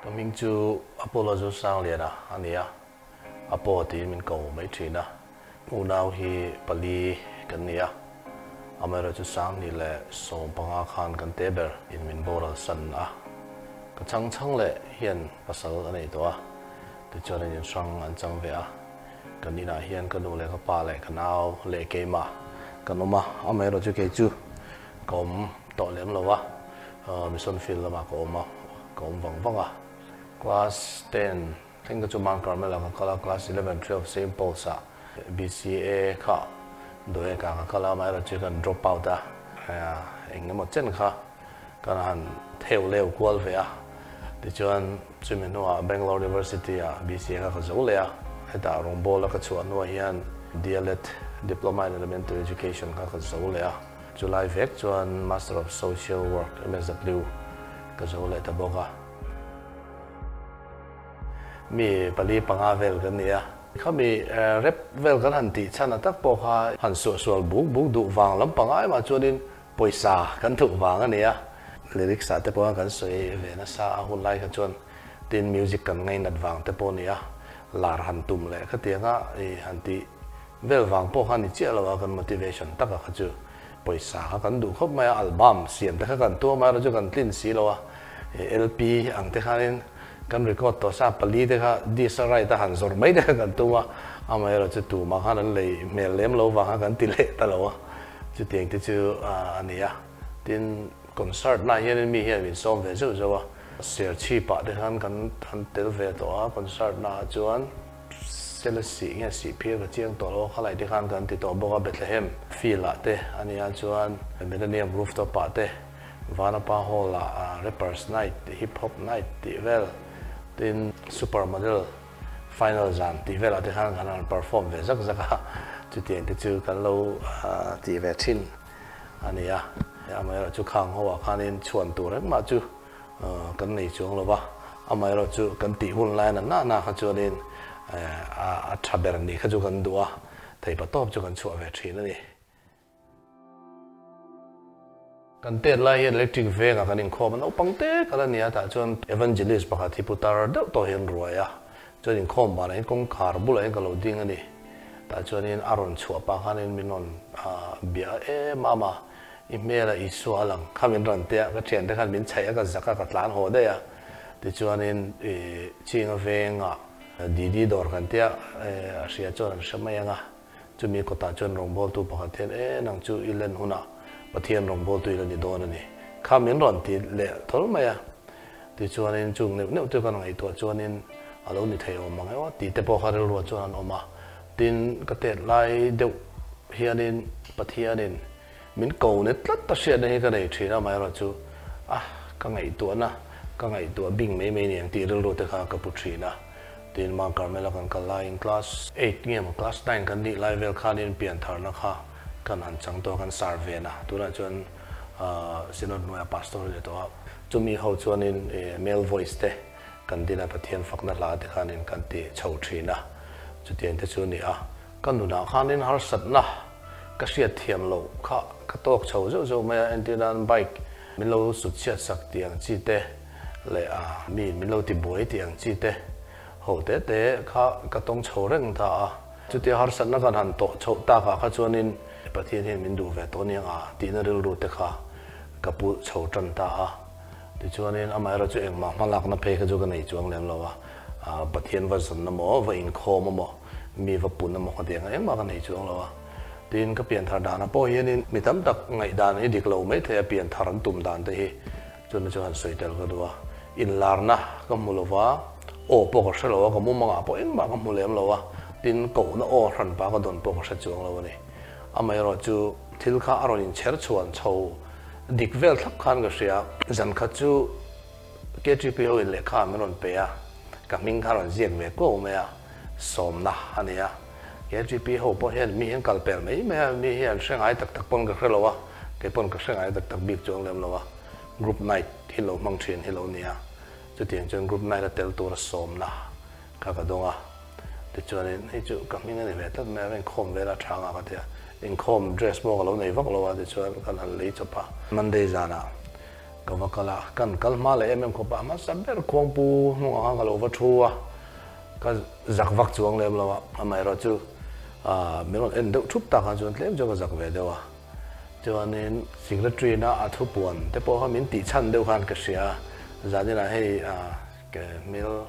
Ka hming chu Apollo Zosangliana a ni a, Apo tiin min ko mai thin a. Unau hi pali kan ni a, amaherawhchu 2015 khan kan te ber in min boral san a. Ka chhang chhang leh hian pasal a nei tawh a, tichuan in inhrang an chang ve a. Kan inah hian ka nu leh ka pa leh ka nau leh keimah kan awm a, amaherawhchu kei chu ka awm tawh lem lo a, mission field lamah ka awm a, ka awm vang vang a. Class ten thleng ka chu Mount Carmel ah ka kal a, class 11, 12 Saint Paul's ah BCA kha Doek ah ka kal a, amaherawhchu kan drop out a, eng emaw chen kha kan han theu leu kual ve a, tichuan chumi hnuah Bangalore University ah BCA kha ka zo leh a, hetah rawngbawl a ka chhuah hnuah hian DLEd, Diploma in Elementary Education kha ka zo leh a, chulai vek chuan Master of Social Work, MSW, ka zo leh ta bawk a. Mi pali panga vel kan ni a. Khami rep vel kan han tih chhan a tak pawh kha han suahsual buk buk duh vang lampang aimah chuanin Pawisa kan thuh vang a nia. Lyrics ah te pawh kan sawi ve nasa a hun lai kha chuan tin music kan ngainat vang te pawh a nia, lar han tum leh khatiang a i han tih vel vang pawh kha ni chiah lo a kan motivation tak a kha chu pawisa kha kan duh khawp mai a, album siam te kha kan tum a amaherawhchu chu kan tlin si lo a, LP ang te khanin kan record tawh sa pali te kha disc a right a han zawrh mai te kha kan tum a, amaherawhchu tumah khan an lei hmel lem lo vang kha kan ti leh ta lo a. Chutiang te chu a ni a, tin concert na hianin mi hian min sawm ve zeuh zeuh a, Serchhip ah te khan kan han tel ve tawh a, concert na ah chuan Selesih nge Sihphir ka chiang tawh lo a, khalai te khan kan ti tawh bawk a, Bethlehem field ah te a nia chuan Millennium rooftop ah te, Vanapa hall ah Rappers night, Hip hop night tih vel, tin Super model Final zan tih velah te khan kan han perform ve zak zak a, chutiang te chu kan lo tih ve thin a ni a. Amaherawh chu khang ho ah khanin chhuan tur engmah chu kan nei chuang lo va, amaherawh chu kan tih hun lai na na na kha chuanin a tha ber nih kha chu kan duh a, theipa tawp chu kan chhuah ve thin a ni. Kan tet lai hian electric vengah kan inkhawm a, naupang te kal a ni a, tah chuan evangelist pakhat hi putar deuh tawh hian ruai a, chuan inkhawm banah hian kawngkhar bulah hian ka lo ding a ni, tah chuanin a rawn chhuah pah khanin min rawn bia a, E mama, i hmel a Isua a lang kha min rawn tia, ka thiante khan min chhaih a, ka zak a, ka tlan haw daih a, tichuanin Chinga vengah Didi dawr kan tia, a hria chuan an hre mai ang a. Chumi kawtah chuan rawngbawltu pakhat hian, E, nang chu i len hunah Pathian rawngbawltu i la ni dawn a ni. Kha min rawn ti leh thawl mai a. Tichuanin chung neuh neuh te kan ngaihtuah chuanin a lo ni thei awm ang e aw tih te pawh kha rilruah chuan an awm a. Tin, ka tet lai deuh hianin Pathianin min ko ni tlat a hriatna hi ka nei thin a, amaherawhchu a ka ngaihtuahna ka ngaihtuah bing mai mai ni ang tih rilru te kha ka pu thin a. Tin, Mount Carmel-a kan kal laiin class eight nge maw class nine kan nih lai vel khanin piantharna kha kan han chang tawh a, kan sar ven a. Tunah chuan Synod hnuaiah pastor a ni tawh a. Chumi ho chuanin male voice te kan din a, Pathian fakna hla te khanin kan ti chho thin a, chutiang te chu a ni a. Ka nunah khanin harsatna ka hriat thiam loh kha ka tawk chho zeuh zeuh mai a, entir nan bike min lo sut chhiat sak tih ang chi te, leh a mi min lo ti buai tih ang chi te ho te te kha ka tawng chho reng ta a. Chutia harsatna kan han tawh chhoh takah kha chuanin Pathian hian min duh ve tawh aniang a tihna rilru te kha ka pu chho tan ta a. Tichuanin amaherawhchu engmah hmalakna phei kha chu ka nei chuang lem lo a, Pathian va zawn emaw, va inkhawm emaw, mi va pun emaw ka tih ang engmah ka nei chuang lo a. Tin, ka pianthar danah pawh hianin mi tam tak ngaihdan hi dik lo maithei a pianthar an tum dan te hi Chumi chu han sawi tel ka duh a, inlarna ka hmu lo va, aw pawh ka hre lo a, ka mumangah pawh engmah ka hmu lem lo a, tin kohna aw hranpa ka dawn pawh ka hre chuang lo a ni. Amaherawh chu thil kha a rawn inchher chhuan chho dik vel thlap khan ka hria. Zan khat chu KTP ho in lehkha min rawn pe a, ka hming kha a rawn ziak ve kuau mai a, sawmna a ni a. KTP ho pawh hian mi hi an kal pel mai mai a, mi hi an hre ngai tak tak pawn ka hre lo a, kei pawn ka hre ngai tak tak bik chuang lem lo a. Group night hi lo hmang thin hi lo nia, chutiang chuan group night a tel tura sawmna kha ka dawng a, tichuanin hei chu ka hming a ni ve tlat mai a, ka inkhawm vel a tha nga ka ti a, inkhawm dress pawh ka lo nei vak lo a, tichuan kan han lei chawp a. Monday zanah Ka va kal a, kan kal hma leh em em khawp a, hmasa ber khuangpu hnungah khan ka lo va thu a, ka zak vak chuang lem lo a, amaherawhchu min rawn en deuh thup tak khan chuan tlem chuan ka zak ve deuh a. Chuanin secretary na a thupuan te pawh kha min tih chhan deuh khan ka hria a, zaninah hei hmel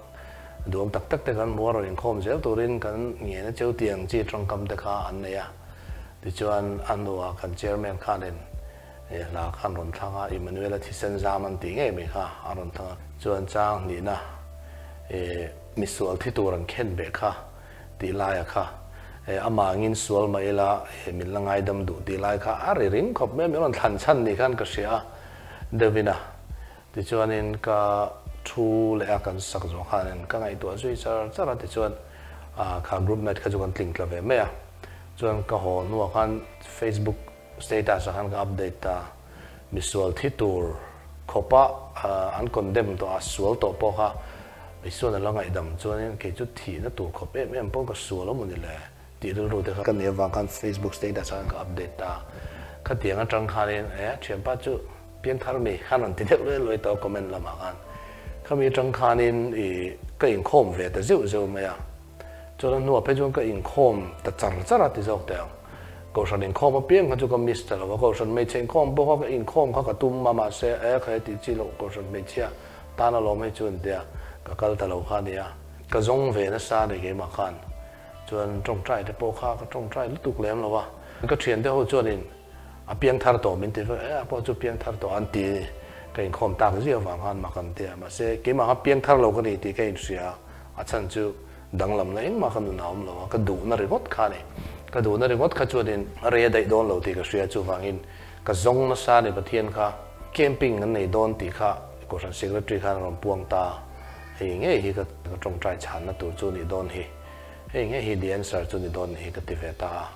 duam tak tak te kan hmu a, rawn inkhawm zel turin kan ngen a cheu tih ang chi tawngkam te kha an nei a. Tichuan a hnuah kan chairman khanin hla khan rawn thlang a, Emmanuel-a thisen zam an tih ngei mai kha a rawn thlang a. Chuan chang hnihna misual thi tur an khen beh kha tih laia kha amah angin sual mah ila min la ngaidam duh tih lai kha a ri ring khawp mai a, min rawn thlan chhan ni khan ka hria a deuhin a. Tichuanin ka thu leh a kan sak zawh khanin ka ngaihtuah zui char char a, tichuan kha group night kha chu kan tling tla ve mai a. Chuan ka haw hnuah khan Facebook status ah khan ka update ta, misual thi tur khawpa an condemn tawh a, sual tawh pawh kha Isuan a la ngaihdam chuanin kei chu thihna tur khawp em em pawh ka sual awm a ni le tih rilru te kha ka nih avang khan Facebook status ah khan ka update ta. Khatiang atang khanin e thianpa chu piangthar mi khan rawn ti deuh luai luai tawh a comment lamah khan. Khami atang khanin i ka inkhawm ve ta zeuh zeuh mai a. Chuan a hnuah phei chuan ka inkhawm ta char char a ti zawk teh ang. Kohhran inkhawm apiang kha chu ka miss ta lo a, Kohhran hmeichhe inkhawm pawh kha ka inkhawm kha ka tum a, mahse e kha he tih chi loh Kohhran hmeichhia tan alawm hei chu an tia, ka kal ta lo kha a nia. Ka zawng ve nasa a ni keimah khan. Chuan tawngtai te pawh kha ka tawngtai lutuk lem lo a. Ka thiante ho chuanin a piangthar tawh min ti vek, e a pawh chu piangthar tawh an ti ka inkhawm tak zia avang khan mak an ti a, mahse keimah kha piangthar lo ka ni tih ka inhria. A chhan chu danglamna engmah ka nun a awm lo a, ka duhna ringawt kha a ni. Ka duhna ringawt kha chuanin a rei a daih dawn lo tih ka hria, chuvangin ka zawng nasa a ni Pathian kha camping an nei dawn tih kha Kohhran Secretary khan a rawn puang ta a, hei ngei hi ka tawngtai chhanna tur chu nih dawn hi, hei ngei hi the answer chu ni dawn hi ka ti ve ta a.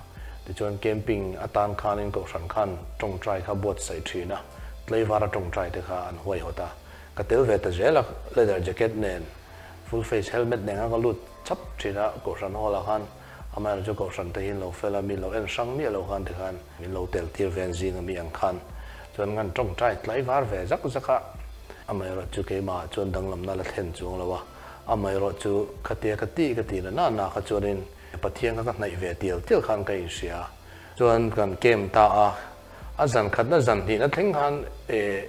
Tichuan camping atan khanin Kohhran khan tawngtai kha buatsaih thin a, tleivara tawngtai te kha an huaihawt a, ka tel ve ta zel a, leather jacket nen. Full face helmet nen khan ka lut chap thin a, Kohhran hall ah khan amaherawh chu Kohhran te hi lo fel a, mi lo en hrang miah lo khan tikhan min lo tel tir ve an zing a mi ang khan chuan kan tawngtai tlai var ve zak zak a, amaherawh chu keimah ah chuan danglamna la thlen chuang lo a, amaherawh chu khatia ka ti ka ti na na na kha chuanin Pathian kha ka hnaih ve tial tial khan ka inhria chuan kan kem ta a, A zan khatna zan hnihna thleng khan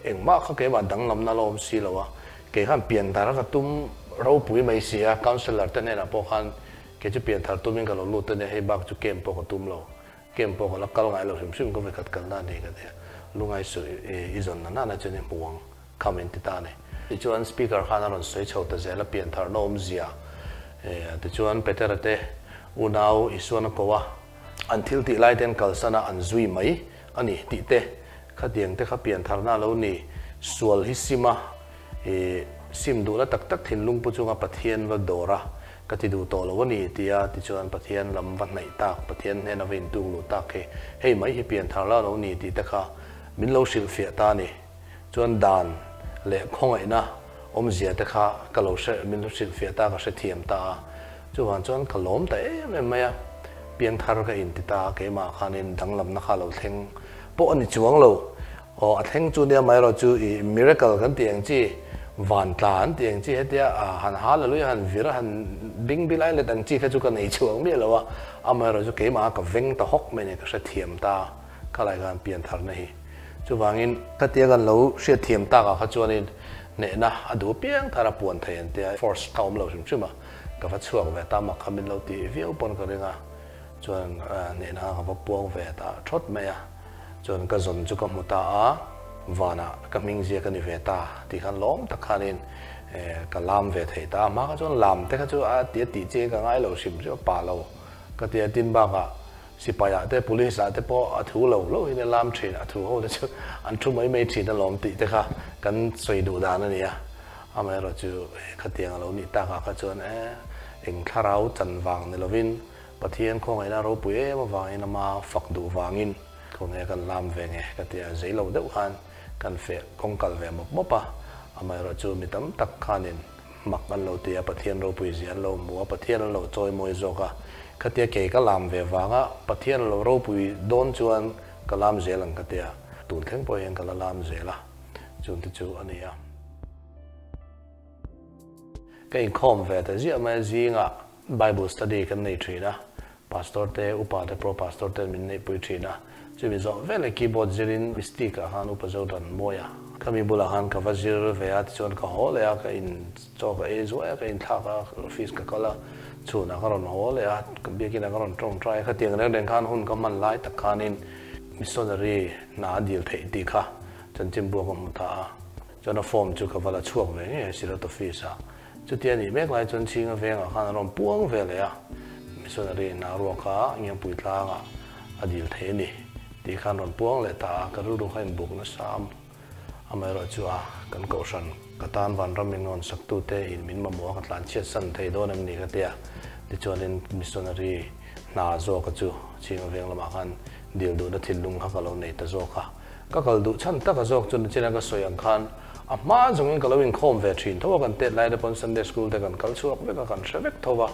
engmah kha keimah danglamna la awm si lo a, kei khan pianthar a ka tum ropui mai si a, councellor te hnenah pawh khan kei chu pianthar tumin ka lo lut a nia, hei bak chu camp pawh ka tum lo, camp pawh ka la kal ngai lo hrim hrim ka vekhat kalna a ni ka ti a, lungai suh i zawn na nana chuan i hmu ang kha min ti ta a ni. Tichuan speaker khan a rawn sawi chho ta zel a, piantharna awmzia tichuan Petera te unau Isuan a ko a, An thil tih lai ten kalsan a an zui mai a ni tih te, khatiang te kha piantharna a lo ni. Sual hi sim a, i sim duhna tak tak thinlung pu chunga Pathian va dawr a, ka ti duh tawh lo a ni tia tichuan Pathian lam va hnaih tak, Pathian hnena va intuk luh tak hi hei mai hi piantharna a lo ni tih te kha min lo hrilhfiah ta a ni. Chuan dan leh khawngaihna awmzia te kha ka lo hre, min lo hrilhfiah ta, ka hrethiam ta a. Chuvang chuan ka lawm ta em em mai a, piangthar ka inti ta a, keimah khanin danglamna kha lo thleng pawh a ni chuang lo. Aw, a thleng chu nia amaherawh chu i miracle kan tih ang chi, van tla an tih ang chi hetia han hallelujah han vir a han bing bil ai let ang chi kha chu ka nei chuang miah lo a, amaherawh chu keimah ka veng ta hawk mai a ni, ka hrethiam ta a, khalai khan piantharna hi. Chuvangin khatia kan lo hriatthiam takah kha chuanin hnehna a duh apiang thar a puan thei an tia, force kha awm lo hrim hrim a. Ka va chhuak ve ta mak kha min lo ti viau pawn ka ring a, chuan hnehna kha ka va puang ve ta thawt mai a, chuan ka zawn chu ka hmu ta a, vanah ka hming zia ka ni ve ta tih khan lawm tak khanin ka lam ve thei ta a, hma kha chuan lam te kha chu a ti a tih chi ka ngai lo hrim hrim a, pa lo ka ti a, tin bakah sipai ah te police ah te pawh a thu lo lo in a lam thin, a thu ho te chu an thu mai mai thin alawm tih te kha kan sawi duh dan a ni a. Amaherawhchu khatiang a lo nih takah kha chuan e, eng thlarau chan vang ni lovin Pathian khawngaihna ropui em avangin ama fak duh vangin khawnge kan lam ve nge ka ti a, zei lo deuh khan kan feh kawng kal ve mawp mawp a. Amaherawhchu mi tam tak khanin mak an lo ti a, Pathian ropui zia an lo hmu a, Pathian an lo chawimawi zawk a. Khatia kei ka lam ve vanga Pathian a lo ropui dawn chuan ka lam zel ang ka ti a, tun thleng pawh hian ka la lam zel a. Chungte chu a ni a. Ka inkhawm ve ta ziah mai a, zingah Bible study kan nei thin a, Pastor te, Upa te, Pro Pastor ten min neihpui thin a. Chumi zawh veleh keyboard zirin Mystic ah khan Upa Zodan mawi a. Khami bulah khan ka va zir ve a, tichuan ka haw leh a, ka in chaw ka ei zuai a, ka inthlak a, office ka kal a, chhunah ka rawn haw leh a, ka biakinah ka rawn tawngtai a, khatiang reng reng khan hun ka hman lai tak khanin Missionary hna a dil theih tih kha chanchinbua ka hmu ta a. Chuan a form chu ka va la chhuak ve ngei a Synod Office ah. Chutia nih mek lai chuan Chhinga vengah khan an rawn puang ve leh a, Missionary hna ruaka Ngiangpui tlangah a dil thei a ni tih khan rawn puang leh ta a, ka rilru kha inbuk nasa a, amaherawh chu a kan kohhran ka tan vanram min rawn saktute in min mamawh a ka tlanchhiat san thei dawn em ni ka tia, tichuanin Missionary hna zawka chu Chhinga veng lamah khan dil duhna thinlung kha ka lo nei ta zawk a. Ka kal duh chhan tak a zawk chu nichina ka sawi ang khan a hma zawngin ka lo inkhawm ve thin tho a, kan tet lai te pawn Sunday school te kan kal chhuak vek a, kan hre vek tho a,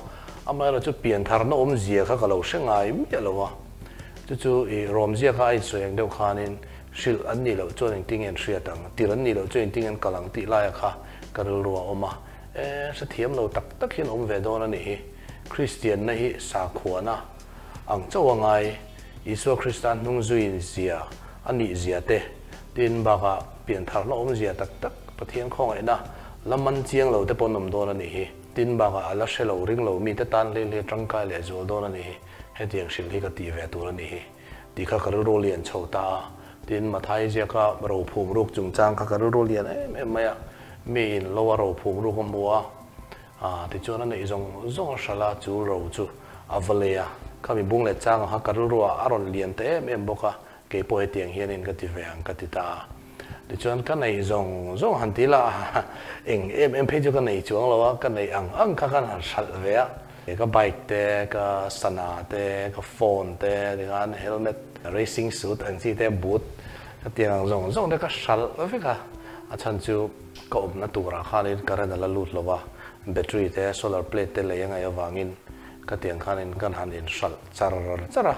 amaherawh chu piantharna awmzia kha ka lo hre ngai miah lo a, chu chu i rawmzia kha a insawi ang deuh khanin hrilh an nih loh chuan engtin nge an hriat ang, tirh an nih loh chuan engtin nge an kal ang tih laia kha ka rilru a awm a, e hrethiam lo tak tak hian awm ve dawn a nih hi, Kristianna hi sakhuana ang chauh a ngai. Isua Krista hnung zui zia a nih zia te, tin bakah pianthar hlauhawm zia tak tak Pathian khawngaihna la man chiang lo te pawh an awm dawn a nih hi. Tin bakah a la hre lo ring lo mite tan hlei hlei tangkai leh zual dawn a nih hi. Hetiang hrilh hi ka tih ve tur a nih hi tih kha ka rilru lian chho ta a. Tin Mathai ziaka rophum ruk chungchang kha ka rilru lian em em mai a. Mi in lo a rophum ruk a hmu a, A, tichuan a neih zawng zawng a hralh a, chu ro chu a va lei a. Khami bung leh chang ang kha ka rilruah a rawn lian ta em em bawk a, kei pawh hetiang hianin ka ti ve ang ka ti ta a. Tichuan ka neih zawng zawng han ti la, eng em em phei chu ka nei chuang lo a, ka neih ang ang kha khan han hralh ve a. Ka bike te, ka sana te, ka phone te, tikhan helmet, racing suit ang chi te, boot ka tiang ang zawng zawng te ka hralh vek a, a chhan chu, Ka awmna turah khanin current a la lut lo a, battery te, solar plate te lei a ngaih avangin ka tiang khanin kan han inhralh char char a.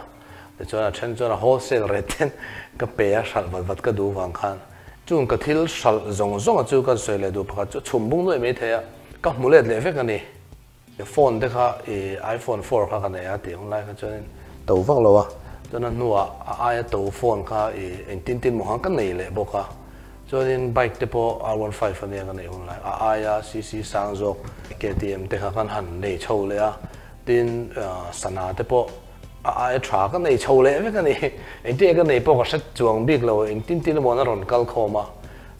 Tichuan a then chuan a wholesale rate ten ka pe a, hralh vat vat ka duh vang khan chung ka thil hralh zawng zawng a chu kan sawi leh duh pakhat chu chhum bung nuaih mai thei a, ka hmu let leh vek a ni. Phone te kha i iPhone four kha ka nei a tih hunlai kha chuanin to vak lo a, chuan a hnuah a aia to phone kha i engtin tin maw khan ka nei leh bawk a, chuanin bike te pawh R15 a nia ka neih hunlai a aia CC sang zawk KTM te kha kan han nei chho leh a, tin sana te pawh a aia tha ka nei chho leh vek a ni, engtin nge ka nei pawh ka hre chuang bik lo, engtin tin emaw an rawn kal khawm a,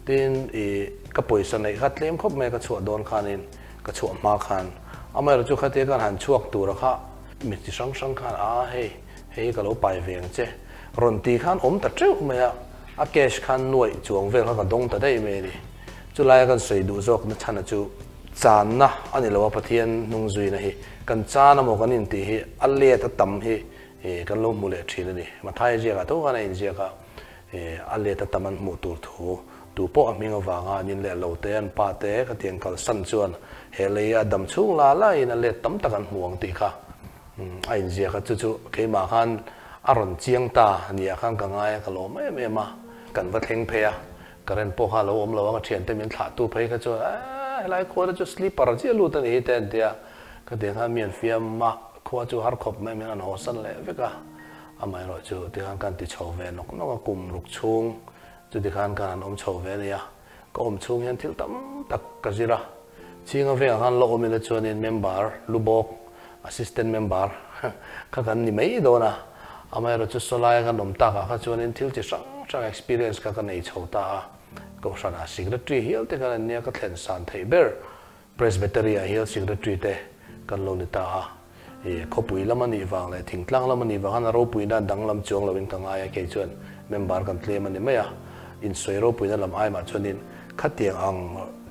tin i ka pawisa neih kha tlem khawp mai ka chhuah dawn khanin. Ka chhuah hma khan amaherawh chu khatia khan han chhuak tura kha mi chi hrang hrang khan a hei hei ka lo pai ve ang che rawn ti khan awm ta teuh mai a, a cash khan nuaih chuang vel kha ka dawng ta daih mai a ni. Chulaia kan sawi duh zawk na chhana chu channa a ni lo a Pathian hnung zuina hi kan chan amaw kan intih hi a let a tam hi kan lo hmu leh thin a ni. Mathaia ziakah tho khan a inziak a. A let a tam an hmuh tur thu tu pawh a hming avanga an in leh lo te, an pa te ka tiang kalsan chuan he lei a dam chhung la laiin a let tam tak an hmu ang tih kha a inziak a, chu chu keimah khan a rawn chiang ta nia khan ka ngai a, ka lawm em em a, kan va thleng phei a, current pawh kha a lo awm lo a, ka thiante min thlah tu phei kha chuan eeh helai khua te chu sleeper chiah lut a ni hi te an ti a, ka tiang khan mi an fiam a, khua chu har khawp mai min rawn haw san leh vek a. Amaherawh chu tikhan kan ti chho ve nawk nawk a, kum ruk chhung chu tikhan kan han awm chho ve a nia. Ka awm chhung hian thil tam tak ka zir a, Chhinga vengah khan la awm ila chuanin member lubawk, assistant member, kha kan ni mai dawn a. Amaherawh chu sawlaia kan awm takah kha chuanin thil chi hrang hrang experience kha ka nei chho ta a. Kohhranah secretary hial te khan an nia ka thlen san theih ber. Presbytery-ah hian secretary te kan lo ni ta a, i khawpui lam a nih vang leh thingtlang lam a nih vang hian a ropuina danglam chuang loin ka ngai a, kei chuan member kan tlem a ni mai a, insawi ropuina lam aimah chuanin khatiang ang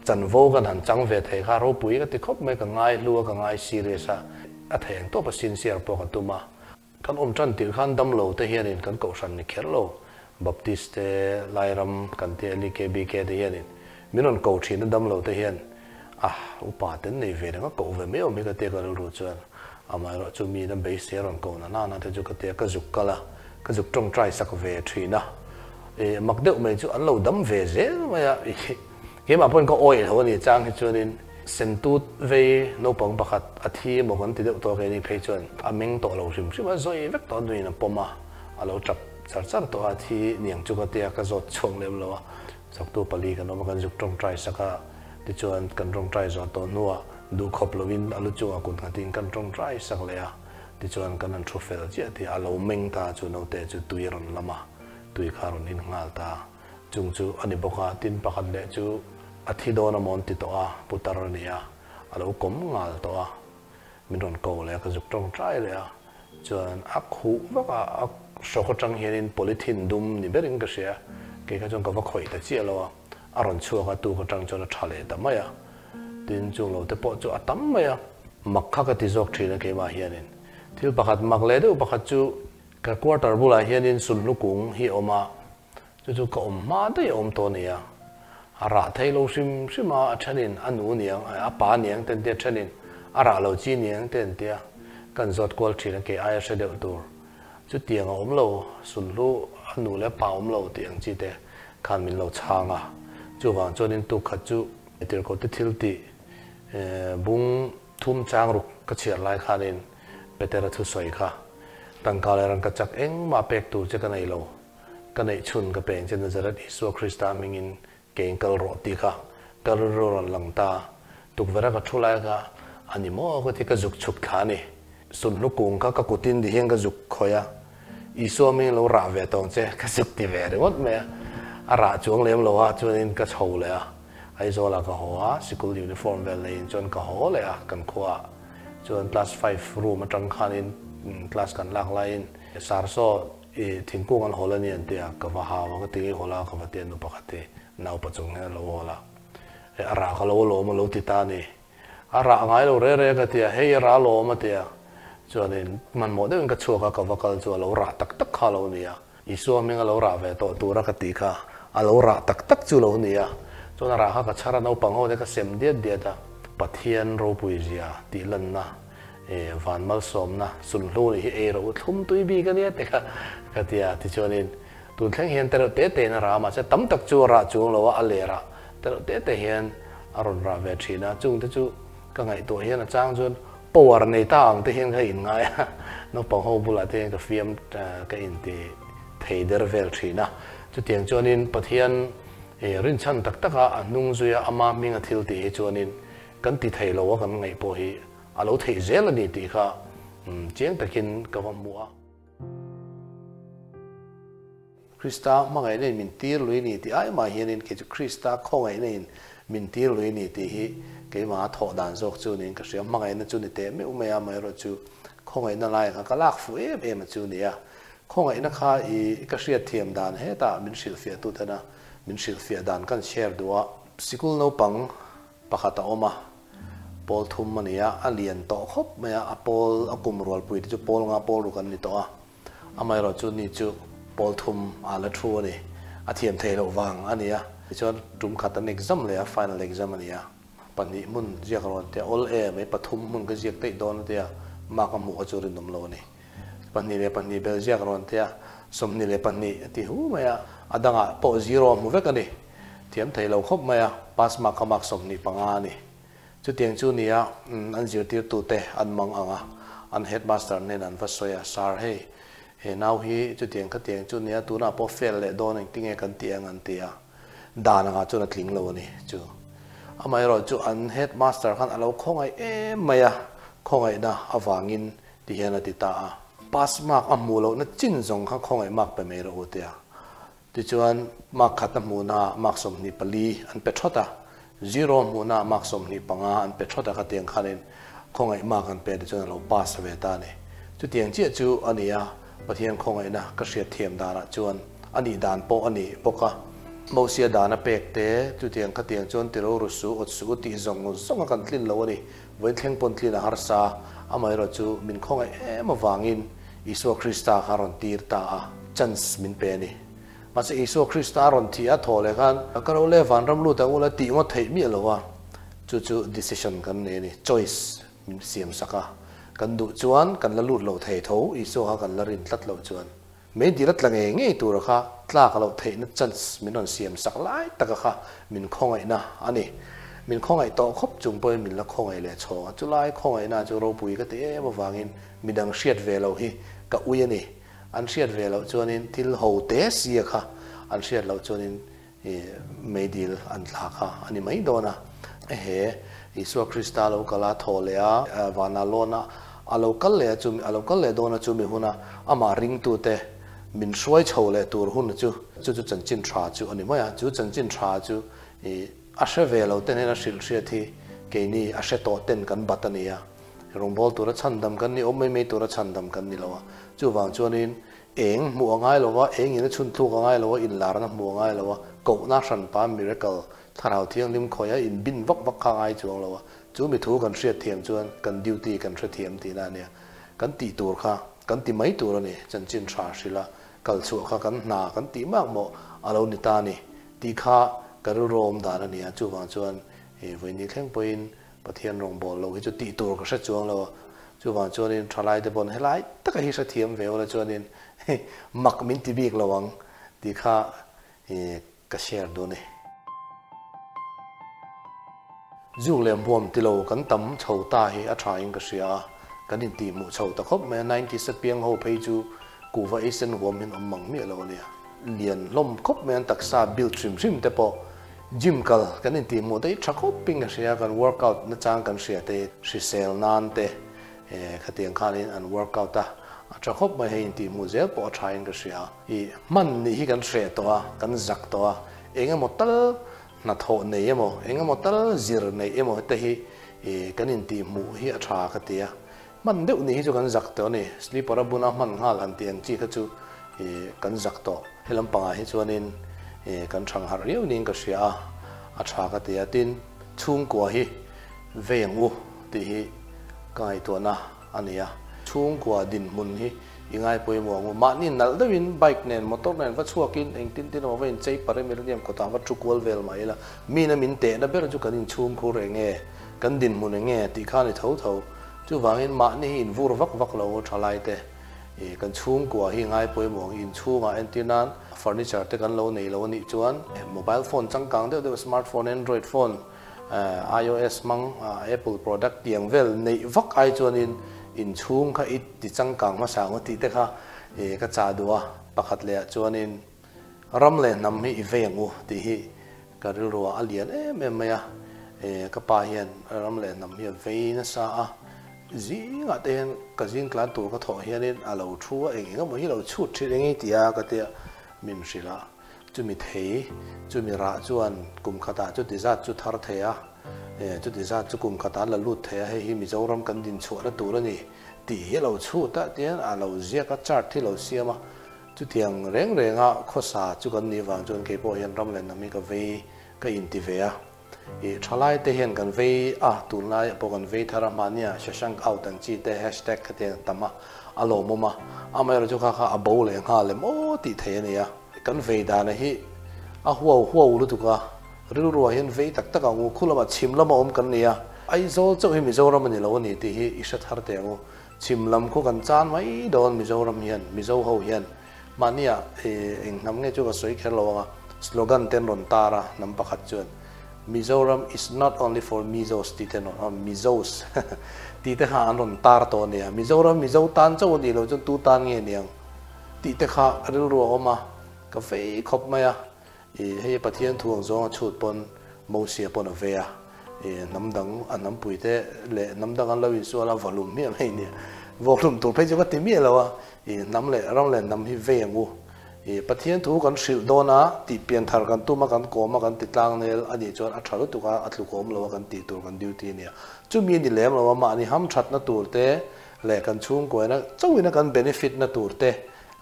chanvo kan han chang ve thei kha ropui ka ti khawp mai, ka ngai hlu a, ka ngai serious a, a thei ang tawp a sincere pawh ka tum a. Kan awm tan tirh khan damlo te hianin kan kohhran ni kher lo, Baptist te, Lairam kan tia LEKBK te hianin min rawn ko thin a damlo te hian ah upa ten nei ve reng a koh ve mai awm hi ka tia ka rilru chuan amaherawh chu mi na beisei a rawn ko na nana te chu ka tia ka zuk kal a, ka zuk tawngtai sak ve thin a. Mak deuh mai chu an lo dam ve zel mai a, keimah pawhin ka awih lo a ni chang hi chuanin sentut vei naupang pakhat a thi emaw kan ti deuh tawh a keini phei chuan a meng tawh lo hrim hrim a, zawi vek tawh a nuin a pawm a, a lo tap char char tawh a, thi niang chu ka tia ka zawt chhuak lem lo a, chaktu pali kan awm a kan zuk tawngtai sak a, tichuan kan tawngtai zawh tawh hnuah duhkhawp lovin a lu chungah kut nghatin kan tawngtai sak leh a, tichuan kan han thu fel chiah tih a lo meng ta chu naute chu tui a rawn lam a. Tui kha rawn in nghal ta. Chung chu a ni bawk a, tin pakhat leh chu a thi dawn a mawn ti tawh a, putar a ni a, a lo kawm nghal tawh a, min rawn ko leh a, ka zuk tawngtai leh a, chuan a khuh vak a, a hrawk atang hianin polythene dum ni berin ka hria, kei kha chuan ka va khawih ta chiah lo a, a rawn chhuak a, tuk atang chuan a tha leh ta mai a, tin chung lo te pawh chu a tam mai a, mak kha ka ti zawk thin a keimah hianin thil pakhat mak leh deuh pakhat chu Ka quarter bulah hianin sulhnu kung hi a awm a, chu chu ka awm hma daih a awm tawh a ni a. A rah thei lo hrim hrim a, a thenin a nu niang, a pa niang te an tia, thenin a rah lo chi niang te an tia. Kan zawt kual thin a, kei aia hre deuh tur. Chutiang a awm lo, sulhnu a nu leh a pa awm lo tih ang chi te khan min lo chhang a. Chuvang chuanin tuk khat chu tirhkohte thil tih bung thum chang ruk ka chhiar lai khanin Petera thusawi kha, Tangka leh rangka chak engmah pek tur che ka nei lo, ka neih chhun ka peng che Nazareth Isua Krista hmingin kein kal rawh tih kha ka rilru rawn lang ta. Tukverha ka thu lai kha a ni maw ka ti ka zuk chhuk thla a ni. Sulhnu kung kha ka kutin ti hian ka zuk khawih a, Isua hmingin lo rah ve tawng che ka zuk ti ve ringawt mai a, a rah chuang lem lo a chuanin ka chho leh a, Aizawlah ka haw a, sikul uniform vel neiin chuan ka haw leh a kan khuaah. Chuan class five room atang khanin class kan lak laiin sir saw i thingkung an hawl a ni an ti a, ka va hau a, ka ti ngei hawl a, ka va ti a nu pakhat hi naupa chung hian a lo hawl a, hei a rah ka lo lawm a lo ti ta a ni, a rah ngai lo re re ka ti a, hei a rah lawm a ti a, chuanin hmanhmawh deuhin ka chhuak a, ka va kal chu a lo rah tak tak kha a lo ni a, Isua hming a lo rah ve tawh tura ka tih kha a lo rah tak tak chu lo ni a, chuan a rah kha ka chhar a, naupang ho te ka sem diat diat a, Pathian ropui zia tih lanna eh van malsawmna sulhnu nih hi ei ro thlum tui bik a nia te kha ka ti a, tichuanin tun thleng hian tereuh te te in a rah a, mahse tam tak chu a rah chuang lo a, a ler ah tereuh te te hian a rawn rah ve thin a, chung te chu ka ngaihtuah hian a chang chuan Power nei ta ang te hian ka in ngai a, naupang ho bulah te hian ka fiam ka in ti thei der vel thin a. Chutiang chuanin Pathian rinchhan tak taka a hnung zuia ama hminga thil tih hi chuanin kan ti thei lo a kan ngaih pawh hi a lo theih zel a ni tih kha chiang takin ka va hmu a. Krista hmangaihna in min tir lui ni tih ai mah hianin kei chu Krista khawngaihna in min tir lui ni tih hi keimah a thawh dan zawk chu niin ka hria. Hmangaihna chu ni teh meuh mai a, amaherawh chu khawngaihna laiah khan ka lak fuh em em a chu ni a. Khawngaihna kha i ka hriatthiam dan hetah min hrilhfiah tu tena min hrilhfiah dan kan share duh a. Sikul naupang pakhat a awm a, pawl thum a ni a, a lian tawh khawp mai a, a pawl a kum rualpui te chu pawl nga pawl ruk an ni tawh a. Amaherawh chu ni chu pawl thum a la thu a ni. A thiam theih loh vang a ni a. Tichuan tum khat an exam leh a, final exam a ni a. Pahnih hmun ziak rawn tia, awl e mai pathum hmun ka ziak daih dawn a tia, mark a hmuh kha chu rinawm lo a ni. 22 bel ziak rawn tia, 22 a ti hu mai a, a dangah pawh zero a hmu vek a ni. Thiam thei lo khawp mai a, pass mark kha mark 25 a ni. Chutiang chu nia an zirtirtute an mang ang a, an headmaster nen an va sawi a, Sir hei, he nau hi chutiang khatiang chu nia tunah pawh fail leh dawn engtinge kan tih ang an ti a, dan angah chuan a tling lo a ni chu. Amaherawh chu an headmaster khan a lo khawngaih em mai a, khawngaihna avangin ti hian a ti ta a. Pass mark a hmuh lohna chin zawng kha khawngaih mark pe mai rawh u tia. Tichuan, mark khat a hmuhnaah mark 24 an pe thawt a, zero hmuhnaah mark 25 an pe thawt a, khatiang khanin khawngaih mark an pe tichuan a lo pass ve ta a ni. Chutiang chiah chu a ni a, Pathian khawngaihna ka hriat thiam danah chuan a nih dan pawh a ni bawk a. Mosia dan a pek te, chutiang khatiang chuan ti ro ru suh, awt suh u tih zawng zawng a kan tlin lo a ni. Vawiin thleng pawn tlin a harsa, amaherawh chu min khawngaih em avangin Isua Krista kha a rawn tir ta a, chance min pe a ni. Mahse Isua Krista a rawn thih a thaw leh khan ka ro le vanram lut ang ula tih ngawt theih miah lo a, chu chu decision kan nei a ni, choice min siam sak a, kan duh chuan kan la lut lo thei tho, Isua kha kan la rin tlat loh chuan. Meidil a tla ngei ngei tura kha tlak loh theihna chance min rawn siam sak lai taka kha min khawngaihna a ni. Min khawngaih tawh khawp chung pawhin min la khawngaih leh chhawng a, chulai khawngaihna chu ropui ka ti em avangin midang hriat ve loh hi ka ui a ni. An hriat ve loh chuanin thil ho te sia kha an hriat loh chuanin meidil an tla kha a ni mai dawn a. He Isua Krista lo kal a, thaw leh a, vana lawn a, a lo kal leh a chumi, a lo kal leh dawn a chumi huna amah ringtute min hruai chho leh tur hun chu, chu chu chanchin tha chu a ni mai a. Chu chanchin tha chu a hre ve lo ten hian a hrilh hriat hi keini a hre tawh ten kan bat a ni a. Rawngbâwl tura chhandam kan ni, awm mai mai tura chhandam kan ni lo a. Chuvang chuanin eng hmuh a ngai lo va, eng in a chhun thluk a ngai lo a, inlarna hmuh a ngai lo a, kohna hranpa miracle, thlarau thianghlim khawih a inbin vak vak kha a ngai chuang lo a. Chu mi thu kan hriat thiam chuan kan duty kan hre thiam tihna a nia. Kan tih tur kha kan ti mai tur a ni, chanchin tha hrilh a, kal chhuah kha kan hna kan tih mak mawh a lo ni ta a ni tih kha ka rilru awm dan a ni a. Chuvang chuan vawiin thleng pawhin Pathian rawngbâwl lo hi chu tih tur ka hre chuang lo a, chuvang chuanin ṭhalaite pawn helai taka hi hrethiam ve ula chuanin mak min ti bik lo ang tih kha ka share duh a ni. Zuk leh hmuam ti lo kan tam chho ta hi a ṭhain ka hria a, kan intihhmuh chho ta khawp mai a, nineties a piang ho phei chu kuhva ei sen huam hian awm mang miah lo a nia. Lian hlawm khawp mai an taksa build hrim hrim te pawh Gym kal kan intih hmuh daih tha khawp in ka hria, kan workout nachang kan hria te hrisel nan te khatiang khanin an workout a, a tha khawp mai hei intih hmuh zel pawh a tha in ka hria. I hman nih hi kan hreh tawh a, kan zak tawh a, eng emaw tal hnathawh nei emaw, eng emaw tal zir neih emaw te hi kan intih hmuh hi a tha ka ti a, hman deuh nih hi chu kan zak tawh a ni, sleeper a buna hman nghal han tih ang chi kha chu kan zak tawh. He lampangah hi chuanin kan thang harh riau niin ka hria a, a tha ka ti a, tin chhungkua hi vei ang u tih hi ka ngaihtuahna a ni a. Chhungkua dinhmun hi i ngai pawimawh ang u, mahni nalh deuhin bike nen motor nen va chhuakin engtin tin emaw va inchei par em ila hniam kawtah va thu kual vel mah ila, mina min tehna ber chu kan inchhungkhur eng nge, kan dinhmun eng nge tih kha a ni tho tho. Chuvangin mahni hi invur vak vak lo u thalaite. I kan chhungkua hi ngai pawimawh ang inchhungah entir nan furniture te kan lo nei lo a nih chuan mobile phone changkang deuh deuh smart phone android phone ios hmang apple product tiang vel neih vak ai chuanin inchhung kha i ti changkang hmasa ang tih te kha ka chah duh a pakhat leh ah chuanin ram leh hnam hi i vei ang u tih hi ka rilru ah a lian em em mai a ka pa hian ram leh hnam hi a vei nasa a. Zingah te hian ka zing tlan tur ka thawh hianin a lo thu a, eng eng emaw hi lo chhut thin eng i ti a ka tia min hrilh a, chumi thei, chumi rah chuan kum khatah chuti zat chu thar thei a, chuti zat chu kum khatah an la lut thei a, hei hi Mizoram kan din chhuahna tur a ni tih hi a lo chhut a, tihian a lo ziak a, chart hi lo siam a, chutiang reng renga khawsa chu kan nih vang chuan keipawh hian ram leh hnam hi ka vei ka inti ve a. I thalai te hian kan vei a, tunlai pawh kan vei thar a, mahnia Shashank out ang chi te hashtag kha te hian tam a, a lawmawm a, amaherawh chu kha kha a bo leh nghal em aw tih theih a ni a. Kan vei dana hi a huau huau lutuk a, rilruah hian vei tak tak ang u, khu lamah chhim lama awm kan ni a, Aizawl chauh hi Mizoram a ni lo a ni tih hi i hre thar teh ang u, chhim lam khu kan chan mai dawn Mizoram hian, Mizo ho hian Mahnia eng hnam nge chu ka sawi kher lo ang a, slogan te an rawn tar a, hnam pakhat chuan Mizoram is not only for Mizos tih te an rawn, Mizos tih te kha an rawn tar tawh a nia, Mizoram Mizo tan chauh a nih loh chuan tu tan nge niang tih te kha rilru a awm a, ka vei khawp mai a, i hei Pathian thu ang zawng a chhut pawn Mosia pawn a vei a, i hnam dang a hnampui te leh hnam dang an lo insual a, vawhlum miah mai nia, vawhlum tur phei chu ka ti miah lo a, I hnam leh ram leh hnam hi vei ang u. I Pathian thu kan hrilh dawn a, tih pian thar kan tum a, kan kawm a, kan ti tlang nel a nih chuan a tha lutuk a, a tluk awm lo a kan tih tur kan duty a nia. Chumi a ni lem lo a, mahni ham thatna tur te leh kan chhungkuaina chauhina kan benefit na tur te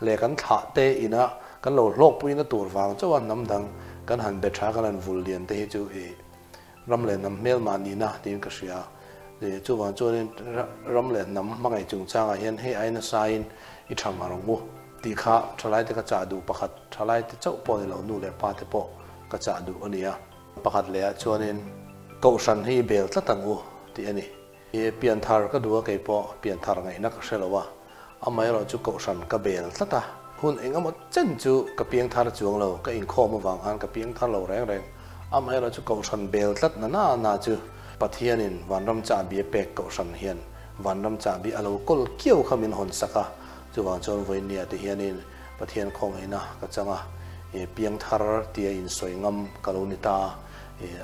leh kan thlah te ina kan lo hlawkpuina tur vang chauh a hnam dang kan han be tha kan han vul lian te hi chu i Ram leh hnam hmelmah nihna tiin ka hria. Chuvang chuanin ram leh hnam hmangaih chungchangah hian hei ai nasain i tha ngar ang u tih kha thalaite ka chah duh pakhat, thalaite chauh pawh ni lo nu leh pa te pawh ka chah duh a ni a. Pakhat lehah chuanin Kohhran hi i bel tlat ang u tih a ni. I pianthar ka duh a keipawh pianthar ngaihna ka hre lo a, amaherawh chu Kohhran ka bel tlat a. Hun engemaw chen chu ka piang thar chuang lo, ka inkhawm avang khan ka piang thar lo reng reng. Amaherawhchu Kohhran bel tlat na na na chu Pathianin Vanram chahbi a pek Kohhran hian Vanram chahbi a lo kawl kiau kha min hawn sak a, chuvang chuan vawinia te hianin Pathian khawngaihna ka chang a, piang thar tia insawi ngam ka lo ni ta,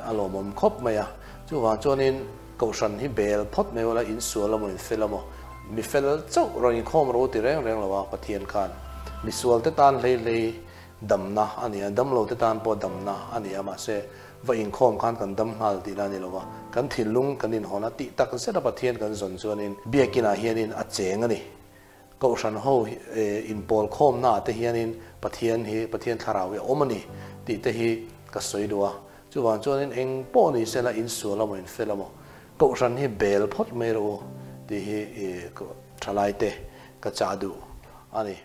a lawmawm khawp mai a. Chuvang chuanin Kohhran hi bel phawt mai ula, insual emaw infel emaw, mi fel chauh rawn inkhawm ro ti reng reng lo a, Pathian khan misual te tan hlei hlei damna a ni a, damlo te tan pawh damna a ni a, mahse va inkhawm khan kan dam nghal tih la ni lo a, kan thinlung kan inhawn a, tih tak zet a Pathian kan zawn chuanin biakinah hianin a cheng a ni. Kohhran ho inpawl khawmnaah te hianin Pathian hi, Pathian thlarau hi a awm a ni tih te hi ka sawi duh a. Chuvang chuanin eng pawh ni sela insual emaw infel emaw Kohhran hi bel phawt mai rawh u tih hi thalai te ka chah duh a ni.